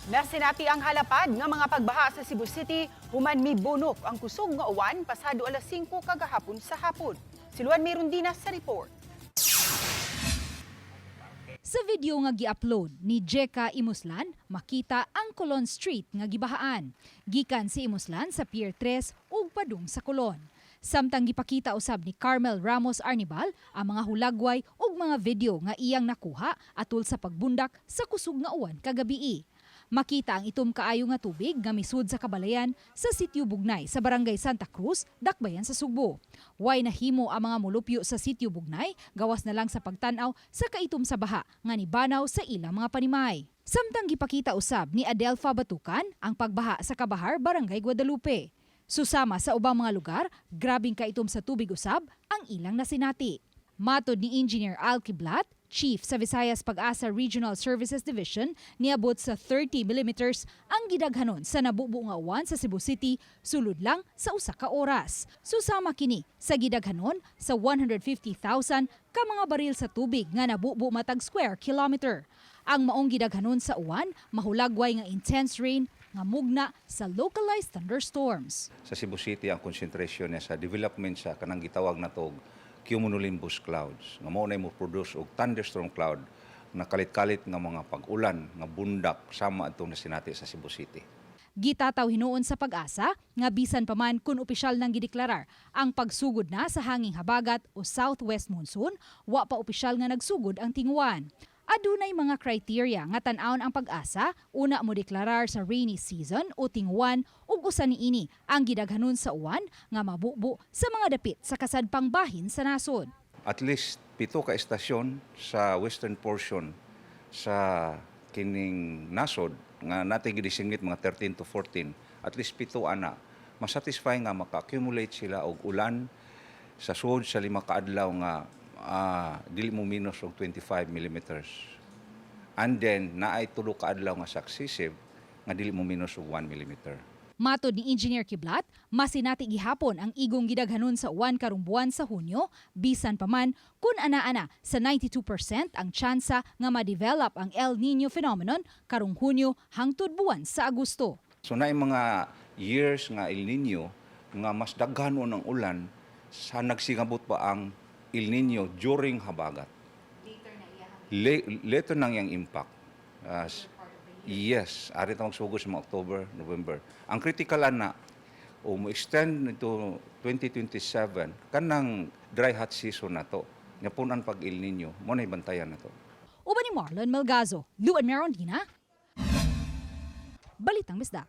Nasinati ang halapad nga mga pagbaha sa Cebu City human mibunok ang kusog nga uwan pasado alas 5 kagahapon sa hapon. Si Luan Mirundina sa report. Sa video nga gi-upload ni Jeka Imuslan, makita ang Colon Street nga gibahaan. Gikan si Imuslan sa Pier 3 ug padung sa Colon. Samtang gipakita usab ni Carmel Ramos Arnibal ang mga hulagway ug mga video nga iyang nakuha atul sa pagbundak sa kusog nga uwan kagabii. Makita ang itom kaayo nga tubig nga misud sa kabalayan sa Sitio Bugnay sa Barangay Santa Cruz, Dakbayan sa Sugbo. Way nahimo ang mga mulupyo sa Sitio Bugnay, gawas na lang sa pagtan-aw sa kaitom sa baha nga nibanaw sa ilang mga panimay. Samtang gipakita usab ni Adelfa Batukan ang pagbaha sa Kabahar, Barangay Guadalupe. Susama sa ubang mga lugar, grabing kaitom sa tubig usab ang ilang nasinati. Matod ni Engineer Al Kiblat, Chief sa Visayas Pag-asa Regional Services Division, niabot sa 30 millimeters ang gidaghanon sa nabubo nga uwan sa Cebu City sulod lang sa usa ka oras. Susama kini sa gidaghanon sa 150,000 ka mga baril sa tubig nga nabubo matag square kilometer. Ang maong gidaghanon sa uwan mahulagway nga intense rain nga mugna sa localized thunderstorms. Sa Cebu City, ang concentration niya sa development sa kanang gitawag na tog cumulonimbus clouds nga mao na mo produce og thunderstorm cloud na kalit-kalit nga mga pag-ulan nga bundak sama atong nasinati sa Cebu City. Gitataw hinuon sa Pag-asa nga bisan pa man kung opisyal nang gideklarar ang pagsugod na sa hanging habagat o southwest monsoon, wa pa opisyal nga nagsugod ang tinguan. Adunay mga criteria nga tan-awon ang Pag-asa una mo deklarar sa rainy season o tinguan, ug usa niini ang gidaghanon sa uwan nga mabubo sa mga dapit sa kasadpang bahin sa nasod. At least 7 ka estasyon sa western portion sa kining nasod nga natin gidesignate mga 13 to 14, at least 7 ana masatisfy nga maka-accumulate sila og ulan sa sulod sa 5 ka adlaw nga dili mo minus og 25 millimeters, and then naay 3 ka adlaw nga successive nga dili mo minus og 1 millimeter. Matod ni Engineer Kiblat, masinati gihapon ang igong gidaghanon sa uwan karong buwan sa Hunyo, bisan pa man kun ana-ana sa 92% ang tsansa nga ma-develop ang El Nino phenomenon karong Hunyo hangtod buwan sa Agosto. So naay mga years nga El Nino nga mas daghanon ang ulan sa nagsingabot pa ang El Nino during habagat. Later nang yang impact. Yes, ari ta magsugod sa mga October, November. Ang critical ana o mo extend nito 2027 kanang dry hot season na to. Nga punan pag El Nino, mo na bantayan na to. Uban ni Marlon Melgazo, Luan Merondina, Balitang Bisdak.